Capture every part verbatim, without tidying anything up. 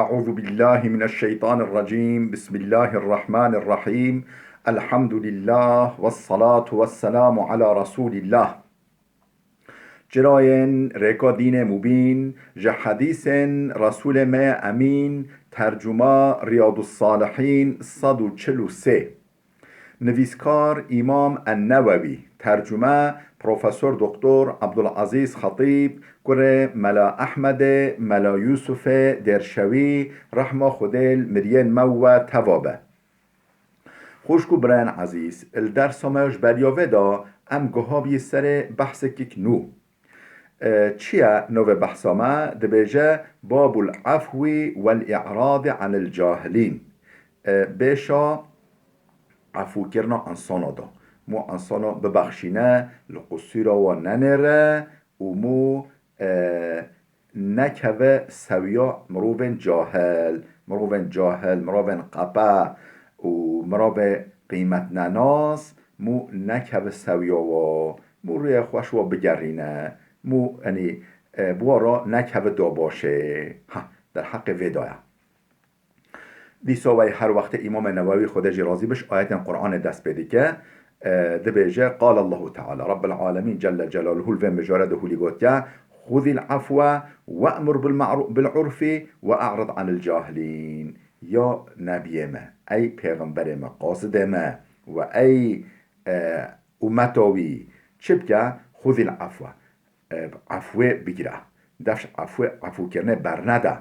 أعوذ بالله من الشيطان الرجيم. بسم الله الرحمن الرحيم. الحمد لله والصلاة والسلام على رسول الله. Çirayên rêka dînê mubîn, ji hedîsên Resûlê me yê Emîn, tercuma Riyadus Salihîn sed û çil û sê. Nivîskar Îmam En-Newewî, tercume Profesor Doktor Abdulazîz Xetîb, kurê Mela Ehmedê, Mela Yûsufê Dêrşewî, rehma Xwedê li miriyên me û we teva be. Xwişk û birayên ezîz, li dersa me ya ji beriya vê de em guha bî serê behsekek nû. E, çi ye navê behsa me? Dibêje, Babul efwî wel i'radî anil cahilîn. E, bêşa efûkirina insana de. Mû insana bibexşîne, li qusûra wan nenêre û mû, e, nekeve sewiya mirovên cahil, mirovên cahil, mirovên qepe û mirovê qîmetnenas, mû nekeve sewiya wa, mû rûyê xweş wa bigerîne, mû, enî, e, bi wa re nekeve dabaşê. Ha, derheqê vê de ye. Dîsa wey her wextê Îmamê Newewî, Xwedê jî razî biş, ayetên Qur'anê dest pê dike. E, dibêje, Qal Allahu Teala, Rabbil Alemîn Celle Celaluhu li vê mijare de hûlî gotiye, Xudîl afwe we'mur bil ma'ru-, bil urfî ve a'rid anil cahilîn. Ya Nebiyê me, ey Pêxemberê me, qasidê me ve ey, e, ummeta wî çi bike? Xudîl afwe. E, efwê bigire. Def ji efwê, efûkirinê bernede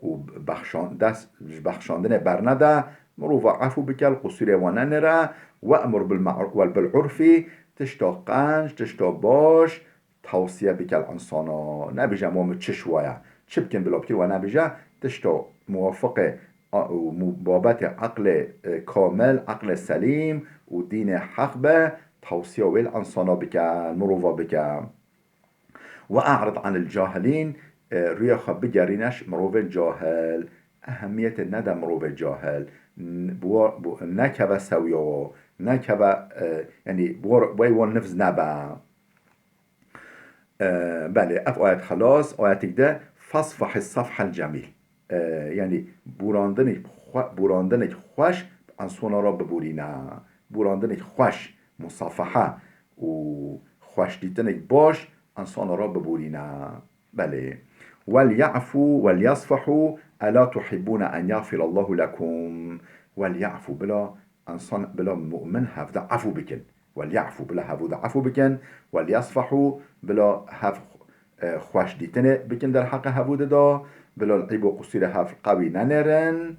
û bexşan-, dest ji bexşandinê bernede, mirova efû bike, li qusûrê wan nenêre, we'mur bil ma'ru-, wel bil urfî, tişta qenc, tişta baş tewsiye bike li insana. Nebêje, ma min çi şiwaye, çi bikin bila bikin, we nebêje, tişta muwafiqê a-, û mu-, babetê eqlê, e, kamil, eqlê selîm û dînê heq be, tewsiya wê li insana bike, mirova bike. Ve a'rid anil cahilîn, e, rûyê xwe bigerîne ji mirovên cahil. Ehemiyetê nede mirovê cahil. N-, bi wa-, bi, nekeve sewiya wa, nekeve, e, yanî bi wa-, wey wan nifz nebe. E, belê, ev ayet xelas, ayetek de, "Fasfahis safhal cemîl." E, yanî bûrandinek xwe-, bûrandinek xweş bi insana re bibûrîne. Bûrandinek xweş, musafaha û xweşdîtinek baş insana re bibûrîne. Belê. "Wel ya'fu wel yasfahu, ela tuhibbuna en yagfirallahu lekum." Wel ya'fu, bila insan, bila mu'min hevde efû bikin. "Wel ya'fu", bila hevû de efû bikin. "Wel yasfahu", bila hev, e, xweşdîtinê bikin derheqê hevû de da. Bila li eyb û qusûrê hev qewî nenêrin.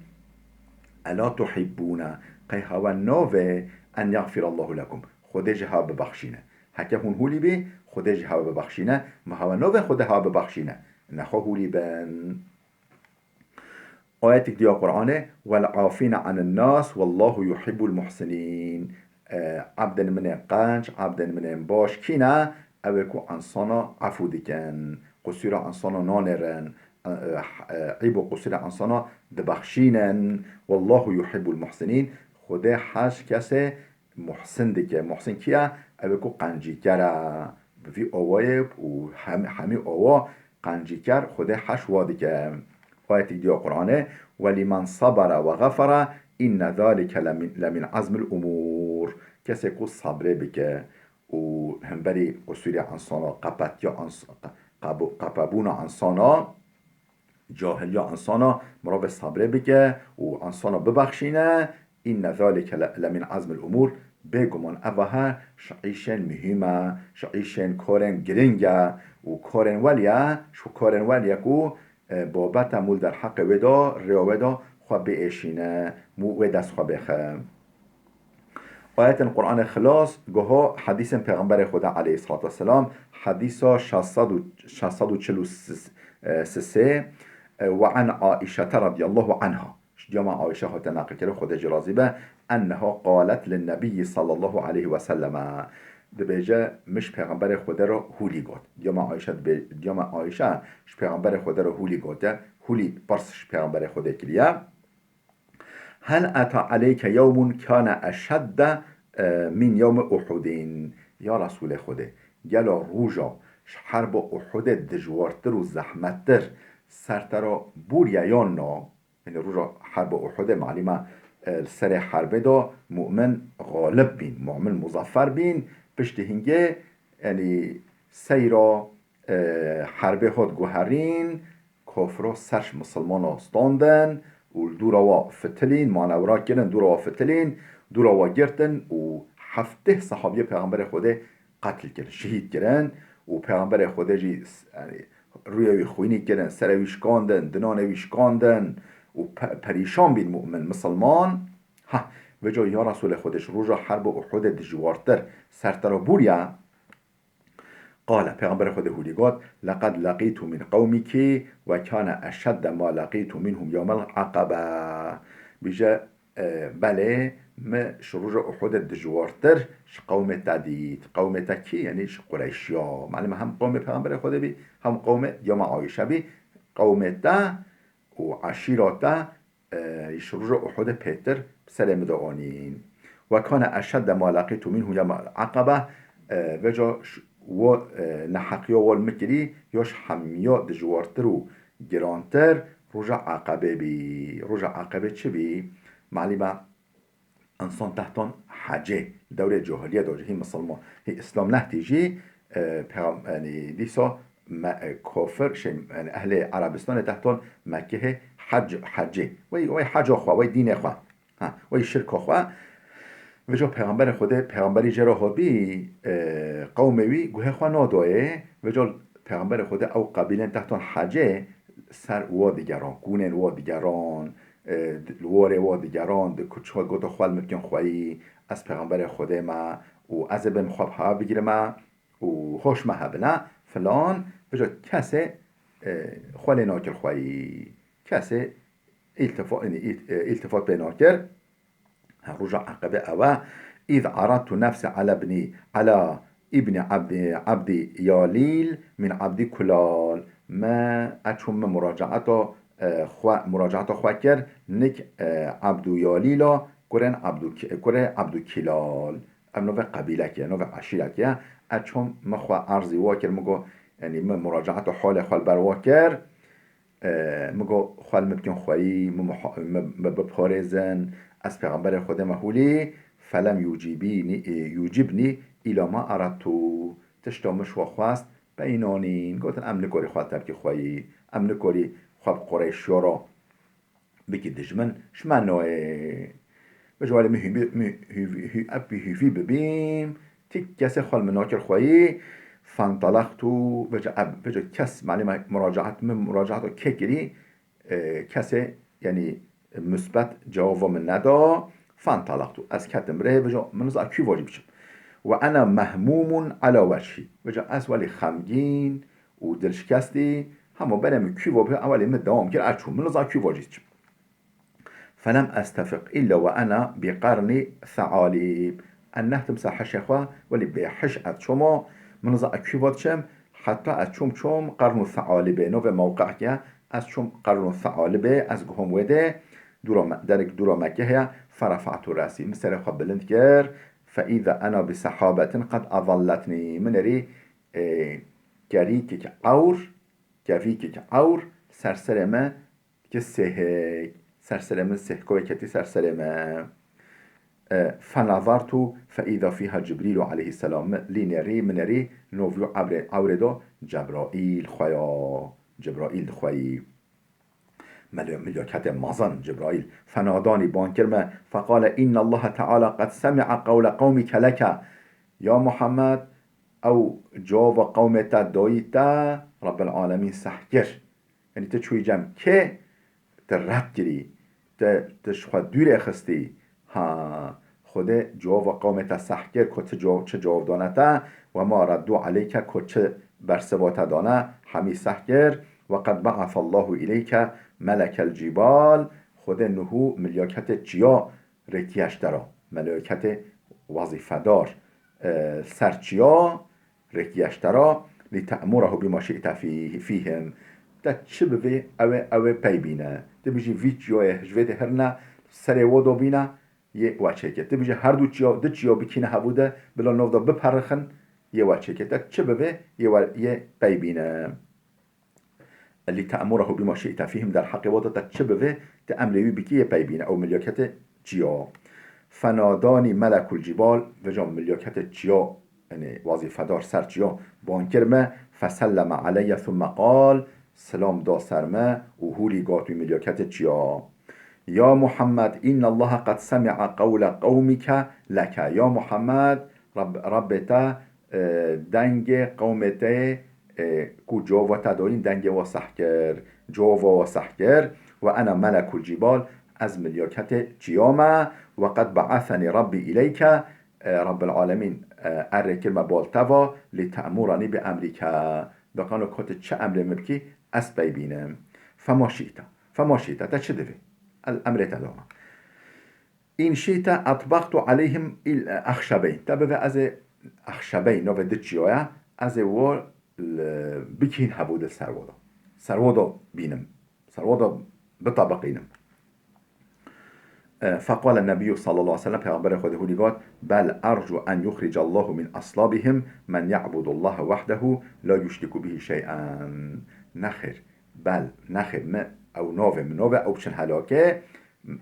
"Ela tuhibbuna", qey hewe navê, "en yagfirallahu lekum", Xwedê ji hev bibexşîne. Heke hûn hûlî bî, Xwedê ji hev bibexşîne. Ma hewe navê Xwedê hev bibexşîne. Nexwe hûlî bin. Ayetek diya Qur'anê, "Wel afîne anin nas, wallahu yuhibbul muhsinîn." E, ebdên min ê qenc, ebdên min ên baş kî ne? Ew ê ku insana efû dikin, qusûra insana nanêrin, e, e, eyb û qusûra insana dibexşînin. "Wallahu yuhibbul muhsinîn." Xwedê heş kesê muhsin dike. Muhsin kî ye? Ew ê ku qencîker e. Bi vî awayê û hem-, hemî awa qencîker Xwedê heş wa dike. Ayetek diya Qur'anê, "Welimen sabara ve xafara, inne zalike lemin, lemin azmil umur." Kesê ku sabrê bike û hemberî qusûrê insana, qepetiya ins-, qe-, qebu-, qepebûna insana, cahiliya insana, mirov sabrê bike û insana bibexşîne, "Inne zalike le, le min azmil umur." Bêguman eva he ji îşên muhîm e, ji îşên karên giring e û karên welî ye, ji karên welî ye ku, e, babeta mû li derheqê wê de, rêya wê de xwe biêşîne, mû wê dest xwe bêxe. Ayetên Qur'anê xilas, goho hedîsên Pêxemberê Xweda aleyhissalatu vesselam, hedîsa şeş sed û, şeş sed û çil û sê, e, sê, e, "Ve an Aişete radiyallahu anha." Ji diyama Aişe hate neqilkirin, Xwedê jî razî be, "Enneha qalet lin nebiyyi sallallahu aleyhi ve selleme." Dibêje, min ji Pêxemberê Xwedê re hûlî got. Diyama Aişe dibê-, diyama Aişe ji Pêxemberê Xwedê re hûlî gote, hûlî pirs ji Pêxemberê Xwedê kiriye. "Hel ata aleyke yewmun kâne eşedde, e, min yewmi Uhudin." Ya Resûlê Xwedê, gelo roja ji herba Uhudê dijwartir û zehmettir ser te re bûriye yan na? Yanî roja herba Uhudê malîma, e, li serê herbê de mu'min xalib bîn, mu'min muzaffer bîn, piştî hingê, yanî seyra, e, herbê hat guherîn, kofro ser ji misilmana standin û li dûra wa fitilîn, manewra kirin, dûra wa fitilîn, dûra wa girtin û heftê sehabiyê Pêxemberê Xwedê qetil kirin, şehîd kirin û Pêxemberê Xwedê jî s-, yanî rûyê wî xwînî kirin, serê wî şikandin, dinanê wî şikandin û pe-, perîşan bîn mu'min, misilman. Ha, vêca ya Resûlê Xwedê ji roja herba Uhudê dijwartir ser te re bûriya. Qale, Pêxemberê Xwedê hûlî got, "Leqed leqîtu min qewmiki ve kane eşedde ma leqîtu minhum yewmel aqebe." Bîje, e, belê, min ji roja Uhudê dijwartir ji qewmê te dît. Qewmê te kî? Yanî ji Qureyşiya. Malum hem qewmê Pêxemberê Xwedê bî, hem qewmê diyama Ayşe bî. Qewmê te û eşîra te, e, ji roja Uhudê pêtir bi serê min de anîn. Ve kane eşedde ma leqîtu minhu yewmel aqebe, e, vêca ş-, wo, e, neheqiya wal min kirî, ya ji hemiya dijwartir û girantir roja Aqebê bî. Roja Aqebê çi bî? Malî me, însan tehtan hecê, dewrê cahiliyê de hî misilman, hî Îslam nehtî jî, e, peyam-, yanî dîsa me, e, kafir, şey, yanî ehlê Erebistanê tehtan Mekkehê hec-, hecê. Wey, wey heca xwe, wey dînê xwe. Ha, wey şirka xwe. Vêca Pêxemberê Xwedê, pêxemberî jê re hatbî, e, qewmê wî guhê xwe nadoyê. Vêca Pêxemberê Xwedê ew qebîlên tehtan hecê ser wa digeran, kûnên wa digeran, e, di, li warê wa digeran, di kuçha gota xwe li mikin xweyî, ez Pêxemberê Xwedê me û ez ê bêm xwe bi hev bigirime û hoş me hebine, filan, vêca kesê, e, xwe lê nakir xweyî. Kesê îltifa-, î-, e, îltifat pê nakir. Ha, roja Eqebê ew e. Îz aradtu nefsi ala ibnî, ala ibnî Abdî, Abdî Yalîl min Abdî Kulal. Me, ez çûm min muracaeta, e, xwe, muracaeta xwe kir, nik, e, Abdû Yalîla, kurên Abdû Ki-, kurê Abdû Kilal. Ev navê qebîlekê ye, navê eşîrekê ye. Ez çûm min xwe erzî wa kir, min got, yanî min muracaeta halê xwe li ber wa kir. E, min got, xwe li min bikin xweyî, min, min, min biparêzin, ez Pêxemberê Xwedê me hûlî, felem yucibînî, e, yucibnî îla ma aradtu. Tişta min ji we xwest, pey nanîn. Gotin, em nikorî xwe li te bikî xweyî, em nikorî xwe bi Qureyşiya re bikî dijmin, ji me nayê. Vêca welê min hûvî, min hûvî, hû-, epî hûvî bibîm, tik kesê xwe li min nakir xweyî, fentelaqtu, vêca eb-, vêca kes, malê me muracaet, min muracaeta kê kirî, e, kesê, yanî musbet cewaba min neda, fentelaqtu. Ez ketim rê, vêca min niza kû vacî biçim. Ve ena mehmûmun ala wechî. Vêca ez welî xemgîn û dilşikestî, hema berê min kû va bi, ewelê min dewam kir, ez çûm. Min niza kû vacî biçim. Felem estefiq illa ve ena bi qernî sealib. Ez nehtim ser hişê xwe, welî bê hiş ez çoma, min niza ez kû va diçim, heta ez çûm, çûm qernû sealibê, navê mewqeekê ye, ez çûm qernû sealibê, ez guhom wê de, dûra me, derek dûra Mekkehê ye, ferefe'tu resî, min serê xwe bilind kir, fe îza ena bi sehabetin qed ezalletnî, min erî, e, kerîkek ewr, kevîkek ewr ser serê me, Ki sêhek, ser serê min sêhkoyê ketî ser serê me. E, fenazartu fe îza fîha Cibrîlu aleyhisselam. Min lî nêrî, min nêrî, novyo ebrê, ewrê do Cebraîl xweya, Cebraîl dixweyî. Melo-, milyaketê mezin Cebraîl. Fenadanî ban kir me, feqale, inna Allaha Teala qed semi'a qewle qewmike leke. Ya Muhammed, ew cevaba qewmê te dayî te, Rabbil Alemîn seh kir. Yanî tu çûyî cem kê, tu red kirî, tu, tu ji xwe dûrê xistî. Ha, Xwedê cewaba qewmê te seh kir, ku tu cew-, çi cewab dane te, we ma reddu aleyke, ku çi bersiva te dane, hemî seh kir. Ve qed be'asallahu ileyke melekel cîbal, Xwedê nuhû milyaketê çiya rêkiyeş te ra, meleketê wezîfedar, e, ser çiya rêkiyeş te ra, li te'murehu bima şi'te fî-, fîhim. Te çi bivê, ew ê, ew ê pey bîne. Tu bijî vî çiyayê ji vê de hirine, serê wo do bîne, yê we çêke. Tu bijî her du çiya, du çiya bikîne hevû de, bila nov de biperixin, yê we çêke. Te çi bivê, yê we, yê pey bîne. لتأمره بما شئت فيهم، der heqê wa de te çi bivê, tu emrê wî bikî yê pey bîne, ew milyaketê çiya. فناداني ملك الجبال، vêca milyaketê çiya, yanî wazîfedar ser çiya, ban kir me, فسلم علي ثم قال، silam da ser me û hûlî got wî milyaketê çiya. يا محمد، إن الله قد سمع قول قومك لك. Ya Muhammed, Rab-, Rabbê te, e, dengê qewmê te, e, ku cova te doyîn, dengê wa seh kir, cova wa seh kir. وأنا ملك الجبال، ez milyaketê çiya me. وقد بعثني ربي إليك، e, Rabbil Alemîn, e, erê kir me bal te va, لتأمرني بأمرك. Beqano ka tu çi emrê min bikî, ez pey bînim. فما شئت، فما شئت، te çi divê? El emrê te dama. إن شئت أطبقت عليهم الأخشبين. Te bivê ez ê Exşebeyn, navê di çiya ye, ez ê wo li-, bikîn hevû di ser wo de. Ser wo de bînim. Ser wo de bitabiqînim. E, فقال النبي صلى الله عليه وسلم، Pêxemberê Xwedê hûnî got, بل أرجو أن يخرج الله من أصلابهم من يعبد الله وحده لا يشرك به شيئا. Nexêr, bel, nexêr, min, ew navê min navê, ew biçin helakê.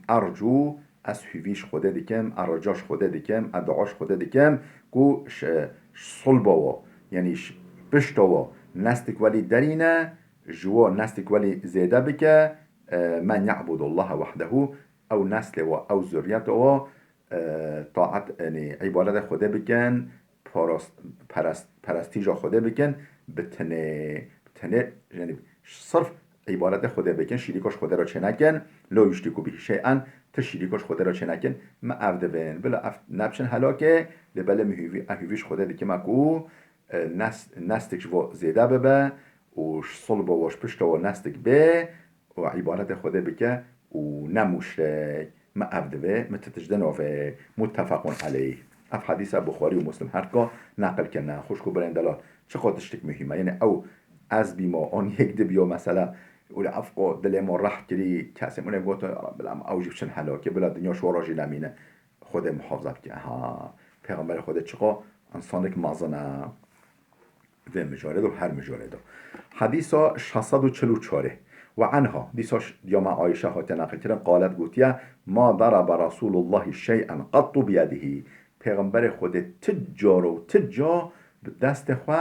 Ercu, ez hûvî ji Xwedê dikim, ez rica ji Xwedê dikim, ez dua ji Xwedê dikim, ku ji, ji sulba wa, yanî ji pişta wa nestik welî derîne, ji wa nestik welî zêde bike, e, men ya'budullaha wahdehu, ew neslê wa, ew zurriyeta wa, e, taet, yanî îbadetê Xwedê bikin, parast-, perest-, perestîja Xwedê bikin, bi tenê, bi tenê, yanî sirf îbadetê Xwedê bikin, şîrîka ji Xwedê re çênekin, la yuşrîku bihî şey'en, ti şîrîka ji Xwedê re çênekin, me ev divên. Bila ev nebiçin helakê, lê belê min hûvî, ez hûvî ji Xwedê dikime ku, e, nes-, nestik ji vo zêde bibe û ji sulba vo, ji pişta vo nestik bê û îbadetê Xwedê bike û ne muşrik. Me ev divê, min ti tişt de navê. Muttefaqun aleyh. Ev hedîsa Buxarî û Muslim her ka neqil kirine. Xwişk û birên delal, çiqo tiştik muhîm e. Yanî ew ez bîmo, an yek dibiyo mesela, û li ev qo dilê mo reht kirî, kesê min ê goto, "Ya Rabbi, em ew jî biçin helakê, bila dinya ji wan re jî nemîne." Xwedê muhafaza bike. Ha, Pêxemberê Xwedê çiqo însanek mezin e. Vê mijarê de û her mijarê de. Hedîsa şeş sed û çil û çar. Ve anha, dîsa ş-, ya me Ayşe hatiye neqilkirin, qalet gotiye, "Ma daraba Resulullahi şey'en qattu biyedihi." Pêxemberê Xwedê ti car û ti ca bi destê xwe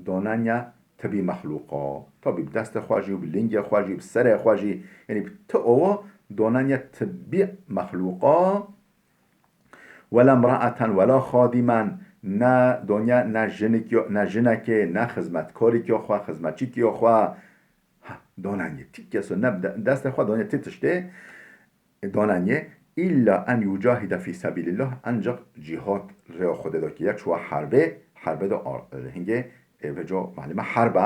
daneniye tibî mexlûqa. Tabî bi destê xwe jî, bi lingê xwe jî, bi serê xwe jî, yanî bi ti owa daneniye tibî mexlûqa. Wela mraeten wela xadimen, ne doniye, ne jinik yo, ne jinekê, ne xizmetkarîk yo xwe, xizmetçîk yo xwe. Ha, donenye, ti keso ne de-, destê xwe doniye ti tiştê, donenye, illa en yucahide fî sebîlillah, ancak cîhad rêya Xwedê de kiye, çuwa herbê, herbê de ar-, hingê, e, veco malime herbe,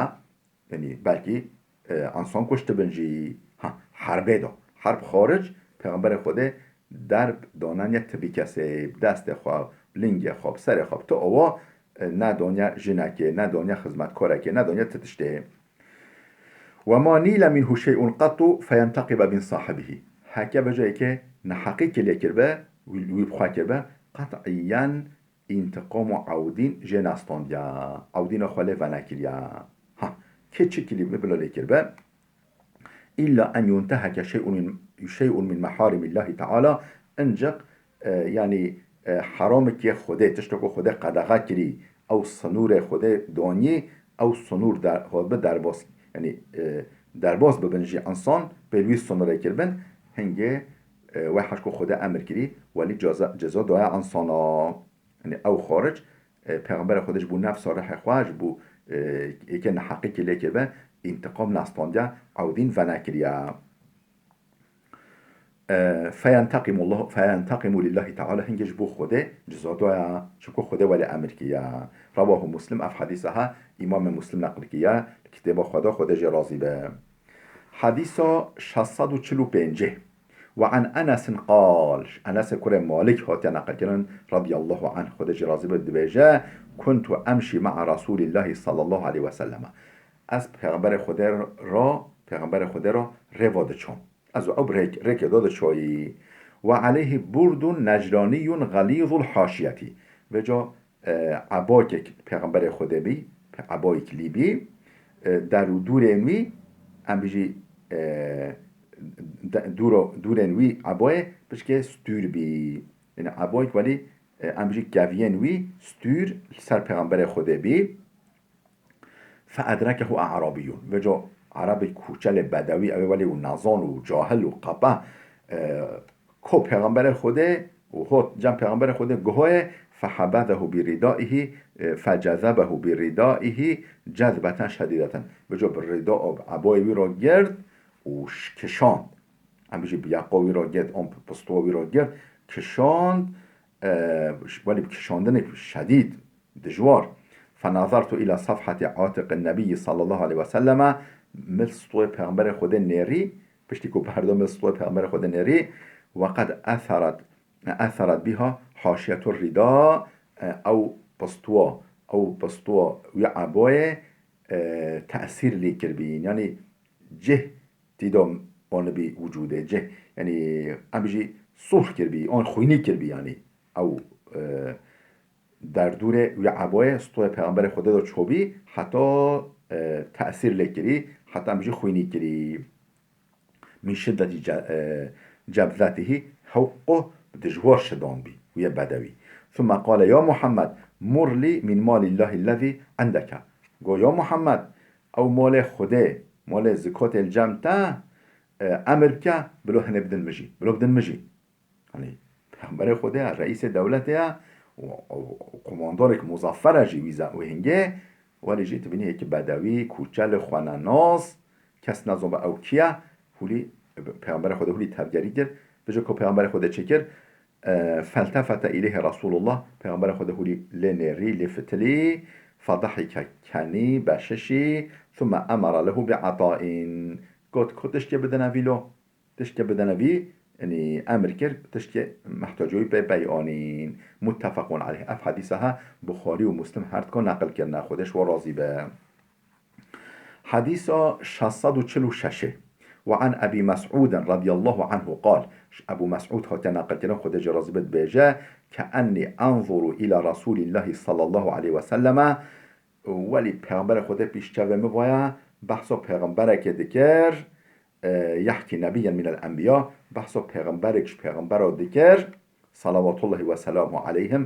Yanî belkî, e, ensan kuştibin jî. Ha, herbê de. Herb xaric, Pêxemberê Xwedê derb daneniye tibî kesê, bi destê xwe, bi lingê xwe, bi serê xwe, bi ti owa, e, nedaniye jinekê, nedaniye xizmetkarekê, nedaniye ti tiştê. Ve ma nîle minhu şey'un qattu feyenteqibe min sahibihi. Heke veca yekê neheqîkî lê kirbe, wî, wî bi xwe kirbe, qet'iyen întiqam û ewdîn jê nestandiye, ewdîna xwe lê venekiriye. Ha, kê çi kilî min bila lê kiribe? Îlla en yunteheke şey'un min, şey'un min meharimîllahî teala, ancak, e, yanî, e, heramekê Xwedê, tiştê ku Xwedê qedexe kirî, ew sinûrê Xwedê danî, ew sinûr der-, hatbi derbas, yanî, e, derbas bibin jî însan, pêl wî sinûrê kiribin, hingê, e, wê heşko Xwedê emir kirî, welî ceza, ceza daye însana. Yanî ew xaric, e, Pêxemberê Xwedê ji bo nefsa rihê xwe, ji bo, e, yekê neheqîkî lê kiribe, întiqam nestandiye, ewdîn venekiriye. E, feyenteqimu Allah, feyenteqimu lillahi teala, hingê ji bo Xwedê ceza daye, çimku Xwedê welê emir kiriye. Rewahu Muslim, ev hedîsa ha Îmamê Muslim neqil kiriye, li kitêba xwe de, Xwedê jê razî be. Hedîsa şeş sed û çil û pêncê. Ve an Enesin qal, ji Enesê kurê Malik hatiye neqilkirin, radiyallahu anh, Xwedê jê razî be, dibêje, "Kuntu emşî ma'a Resûlîllahî sallallahu aleyhi ve selleme." Ez Pêxemberê Xwedê ra, Pêxemberê Xwedê ra rêva diçom. Ez û ew bi rêk-, rêkê de diçoyî. Ve aleyhî burdun necranîyun xelîzul haşiyetî. Vêca, e, ebakek Pêxemberê Xwedê bî, ebayek lî bî, e, der û dûrên wî, em bijî, e, de-, dûro-, dûrên wî eboyê pişkê stûr bî. Yanî eboyek welî, e, em bijî keviyên wî stûr li ser Pêxemberê Xwedê bî. فأدركه أعرابي. Vêca Erebê kûçelê bedewî, ew ê welî û nezan û cahil û qepe, e, ko Pêxemberê Xwedê û hot cem Pêxemberê Xwedê guhoyê, فحبذه بردائه، e, فجذبه بردائه جذبة شديدة. Vêca bi rida, eboyê wî re girt û ş-, kişand. Em bijî bi yeqa wî re girt, an pistuwa wî re girt, kişand, e, welî bi kişandinek şedîd, dijwar. فنظرت إلى صفحة عاتق النبي صلى الله عليه وسلم، min stûyê Pêxemberê Xwedê nêrî, piştî ku perda min stûyê Pêxemberê Xwedê nêrî, وقد أثرت، أثرت بها حاشية الرداء، e, ew pistuwa, ew pistuwa wî eboyê, e, tesîr lê kiribî. Yanî cih tîda anibî wicûdê, cih. Yanî em bijî sûh kiribî, an xwînî kiribî yanî. Ew, e, derdûrê wî eboyê stûyê Pêxemberê Xwedê de çobî, heta, e, tesîr lê kirî, heta em bijî xwînî kirî. من شدة ج-، e, جذبته، hew qo dijwar şidan bî, wî ye bedewî. ثم قال: يا محمد، مر لي من مال الله الذي عندك. Go, ya Muhammed, ew malê Xwedê, malê zikatê li cem te, e, emir bike, bilo hinê bidin min jî, bilo bidin min jî. Yanî, Pêxemberê Xwedê ye, reîsê dewletê ye û, û, û komandarek muzaffer e jî wî ze-, wê hingê, welê jî tu bînî yekî bedewî, kûçel, xwenenas, kes nezanibe ew kî ye, hûlî, Pêxemberê Xwedê hûlî tevgerî kir. Vêca ku Pêxemberê Xwedê çi kir, e, فالتفت إليه رسول الله، Pêxemberê Xwedê hûlî lê nêrî, lê fitilî, فضحك، kenî, beşişî، ثم أمر له بعطاء. Got, ku tiştê bidine vî lo. Tiştê bidine vî, yanî emir kir, tiştê mehtacoyî pê pey anîn. متفق عليه. Ev hedîsa he Buxarî û Muslim her dika neqil kirine. Xwedê ji we razî be. Hedîsa şeş sed û çil û şeş. وعن أبي مسعود رضي الله عنه قال. Ji Ebû Mesûd hatiye neqil kirin, Xwedê jê razî be, dibêje: كأني أنظر إلى رسول الله صلى الله عليه وسلم. Welî Pêxemberê Xwedê pîş çavê min vaya, behsa pêxemberekê dikir, e, يحكي نبيا من الأنبياء، behsa pêxemberek ji pêxembera dikir, صلوات الله وسلامه عليهم،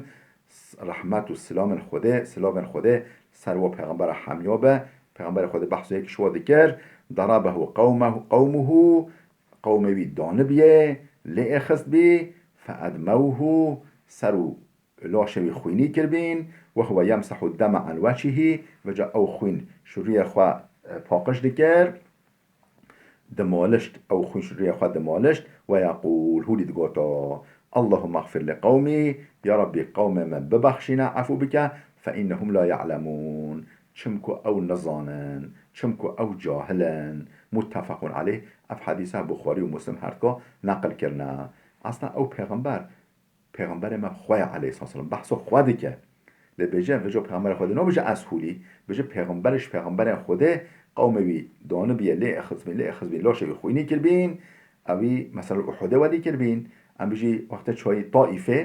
rehmet û silamên Xwedê, silavên Xwedê ser wa pêxembera hemiya be, pêxemberê Xwedê behsa yek ji wa dikir, ضربه قومه، قومه، qewmê wî danibiyê, lê êxistbî، فأدموه، ser û laşê wî xwînî kiribîn، وهو يمسح الدم عن وجهه، vêca ew xwîn ji rûyê xwe, e, paqij dikir, dimalişt, ew xwîn ji rûyê xwe dimalişt، ويقول، hûlî digota: اللهم اغفر لقومي، ya Rabbî qewmê min bibexşîne, efû bike، فإنهم لا يعلمون، çimku ew nizanin, çimku ew cahil in. متفق عليه. Ev hedîsa Buxarî û Muslim her dika neqil kirine. Aslında ew pêxember, Pêxemberê me xwe ye aleyhisselam, behsa xwe dike. Lê bêje, vêca Pêxemberê Xwedê nabêje ez hûlî, bêje pêxemberê ji pêxemberên Xwedê qewmê wî danibîye, lê êxistbîn, lê êxistbîn, laşê wî xwînî kiribîn, ewî mesela Uhudê welî kiribîn, em bijî wextê çûyî Taîfê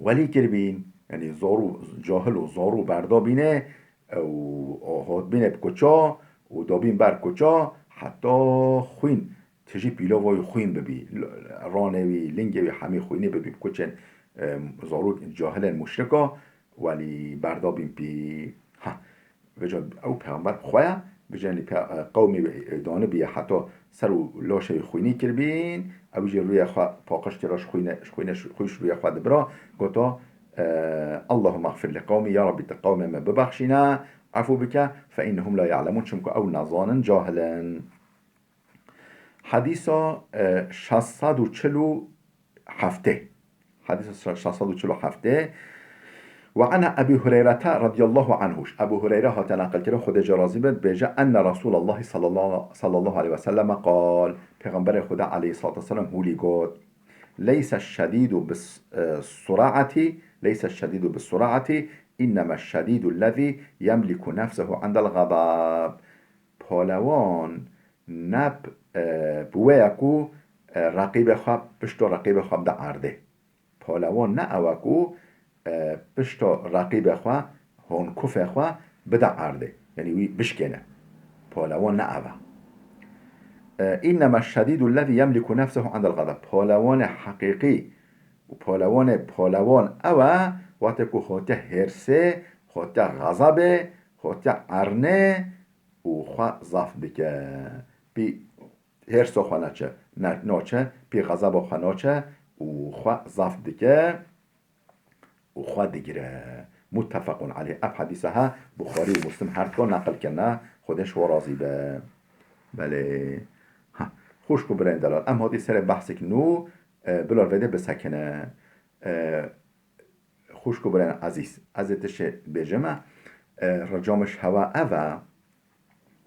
welî kiribîn, yanî zarû, cahil û zarû berdabînê, û hatbînê bi kuça û dabîn ber kuça heta xwîn, tijî pîlava wî xwîn bibî. L-, ranê wî, lingê wî hemî xwînî bibî bi kuçên, e, zarok cahilên muşrika, welî berdabîn pî. Ha, vêca ew pêxember xwe ye, bijî yanî pe-, e, qewmê wî, e, danibîye heta ser û laşê wî xwînî kiribîn, ew jî rûyê xwe paqij kira, ji xwîne, ji xwîne, ji xwî ji rûyê xwe dibira, gota, e, اللهم اغفر لقومي، ya Rabbî tu qewmê me bibexşîne, efû bike، فإنهم لا يعلمون، çimku ew nezanin, cahil in. Hedîsa, e, şeş sed û çil û heftê. Hedîsa şeş sed û çil û heftê. وعن أبي هريرة رضي الله عنه. Ji Ebû Hureyre hate neqilkirin, Xwedê jê razî be, dibêje: أن رسول الله صلى الله، صلى الله عليه وسلم قال. Pêxemberê Xwedê aleyhissalatu vesselam hûlî got: ليس الشديد بالص-، e, sur'ati، ليس الشديد بالصرعة، إنما الشديد الذي يملك نفسه عند الغضب. Palewan ne, e, bi wê ye ku, e, reqîbê xwe, pişta reqîbê xwe bide erdê. Palewan ne ew e ku, e, pişta reqîbê xwe, honkufê xwe bide erdê. Yanî wî bişkêne. Palewan ne ev e. E, "Înneme şedîdu lezî yemliku nefsehu indel xezeb." Palewanê heqîqî û palewanê palewan ew e, wextê ku hote hêrsê, hote xezebê, hote ernê û xwe zaf dike. Pî hêrsa xwe neçe, ne, naçe, pî xezeba xwe naçe û xwe zaf dike û xwe digire. Muttefequn aleyh. Ev hedîsa ha Buxarî û Muslim her du neqil kirine. Xwedê ji we razî be. Belê. Ha, xwişk û birayên delal. Em hatî serê behsek nû, e, bila vêdê bisekine. E, Xwişk û birayên ezîz, ez ê tiştê bêjime, e, rica min ji hewa ev e,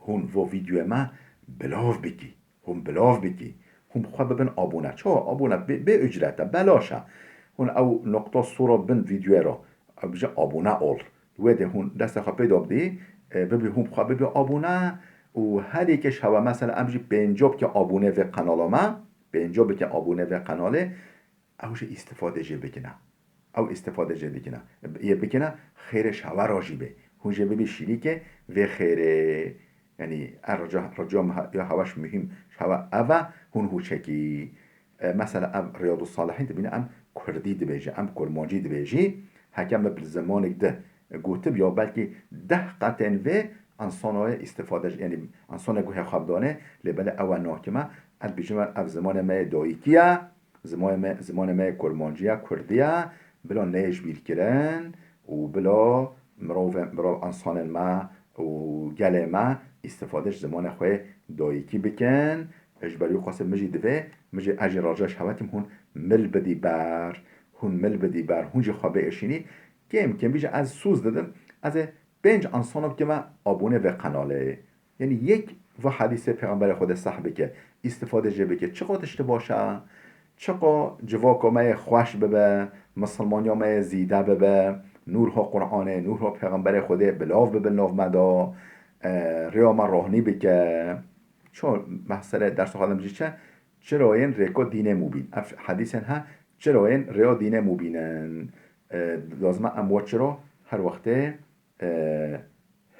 hûn vo vîdyoyê me bilav bikî, hûn bilav bikî, hûn bi xwe bibin abûne. Çawa abûne? Bê, bê ucret e, belaş e. Hûn ew noqta sor a bin vîdyoyê re, ew bije abûne ol. Wê dê hûn destê xwe pê de bidî, e, bibî hûn bi xwe bibî abûne û herî ke ji hewa mesela em jî pênca bike abûne vê qenala me, pênca bike abûne vê qenalê, ew jî îstifade jê bikine. Ew îstifade jê dikine. Yê bikine, xêrê ji hewa re jî bê. Hûn jê bibî şirîkê vê xêrê. Yanî, e, rica, rica me he-, ya hewa ji muhîm ji hewa ev e, hûn hûçekî. E, mesela, ev Riyadus Salihîn dibîne, em kurdî dibêjî, em kurmancî dibêjî. Heke me bi zimanek di gotib ya belkî deh qetên vê ensanoyê îstifade, yanî ensonê guhê xwe bidanê, lê belê ew e nakime. Ez dibêjim, ev zimanê me yê dayikî ye. Zimanê me, zimanê me yê kurmancî ye, kurdî ye, bila neyê ji bîr kirin û bila mirovên, mirov, insanên me û gelê me îstifade ji zimanê xwe yê dayikî bikin. Ji ber wî qasê min jî divê, min jî, ez jî raja ji hewa kim hûn mil bidî ber, hûn mil bidî ber, hûn jî xwe biêşînî. Kêm kêm bî jî ez sûz didim, ez ê pênc insana bikime abûne vê qenalê. Yanî yek va hedîsê Pêxemberê Xwedê seh bike, îstifade jê bike. Çiqa tiştê baş e? Çiqa civaka me yê xweş bibe, misilmaniya me yê zîde bibe, nûrha Qur'anê, nûrha Pêxemberê Xwedê bilav bibe nav me de, e, rêya me rohnî bike. Ço meselê dersa xwe de min jî çi? Çirayên rêka dînê mubîn. Ev hedîsên he, çirayên rêya dînê mubîn in. E, lazim e em wa çira her wextê e,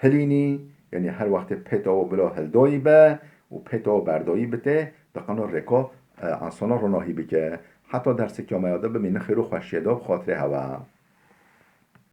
hilînî, yanî her wextê pêta we bila hildayî be û pêta we berdayî bite, diqeno rêka, e, insana ronahî bike. Heta dersekê me ya de bimînin xêr û xweşiyê de bi xatirê hewa.